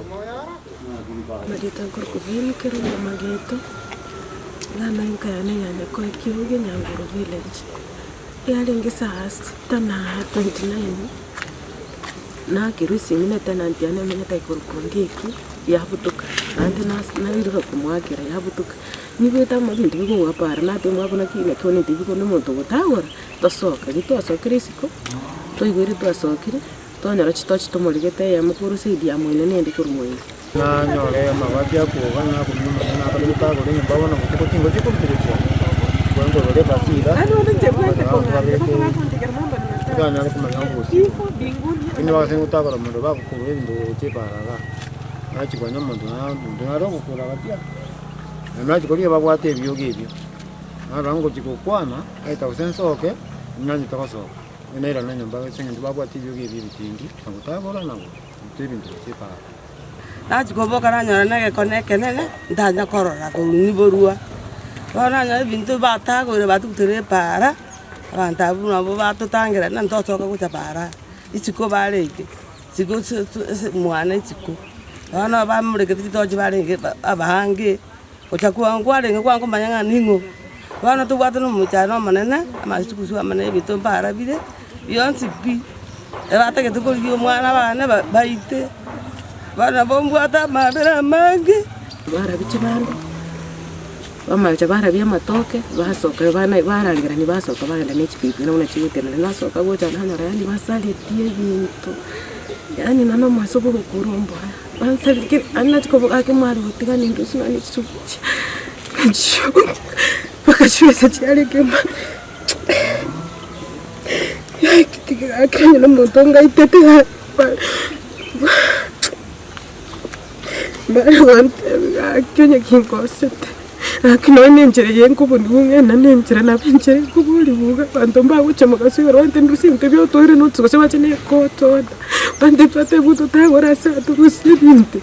Amarieta nkorokwa Vini Kerubo Mageto, bono enka yane ya Nyakoe Kioge Nyanguru Village. Yarenge saa sita na 29, nakerwa esimi na etenanti yane emenyete ekorokwa Ondieki, yabutoka, naende nase nairora komoakera yabutoka. Nigwete amo ebinto bikong'ua para, nateba omwabo naki naki bono ebinto ebi na omonto ogotagora, tosoke. Riria twasokire isiko, twaigwere twasokire. Twanyora chitochi tomorigete eyemo korwa side ya moino na ende korwa moino. Nanyore amabati akwoga, nakumia omonene nakorire tagore enyomba bono botuko chingo chikorutwa gochia igo nkorora ebasi iga, abanto babeke tibanyare komanya obosio. Lakini bagose gotagora omonto bagokurura ebinto gochia ebara igaa, nachia konya omonto na omonto nare ogokura agatia, naende nachia korigia babwate ebioge ebio, narora ngochia gokwana, aeta gose nsoke, nanyete gosoka. Nairana nyomba ase eng'encho babwate ebioge ebi ebitindi, na gotagora na goita ebinto gochia epaara. Nachia koboka nanyora na egekone ekenene, ntanya korora korwa niborwa. Bono nanyora ebinto batagoire batugutere epaara, abanto abwo nabo batotangera na ntosoka gocha paara, isiko barenge, isiko ase mwane isiko. Bono bamorekete chitochi barenge abange. Gocha kwango kwarenge kwango komanya ng'a ning'o. Bono tobwate na omochando omonene, amasugusu amanene ebinto mbarabire, bionsi pi, ebatagete korigia omwana bane baite, bono nabo mbwate amabera amange. Barabia chibando, bamacha barabia amatoke, basoka bana barangerania basoka bagenda ne chipikipiki buna chigotenena, nasoka gocha nanyora yaani basaretie ebinto, yaani nonye na omoeso bwa ogokura ombora. Bansarire aye nachia koboka ake mware gotiga nindusie nonye ne chisuti nachio mpaka chibesa chiarenge ma gaki tiga gaki onye na omonto ongaitete mbare gontebia gaki onye kinkosete. Gaki nonya na enchera eye nkobonigwa ng'a ena nenchera nabo enchera nkoborigwa iga abanto mbagocha mogaso igoro bante ndusie ebinto ebio otoire notes gose bache na ecourt order, bante twatebigwa totagore ase aya torusie ebinto.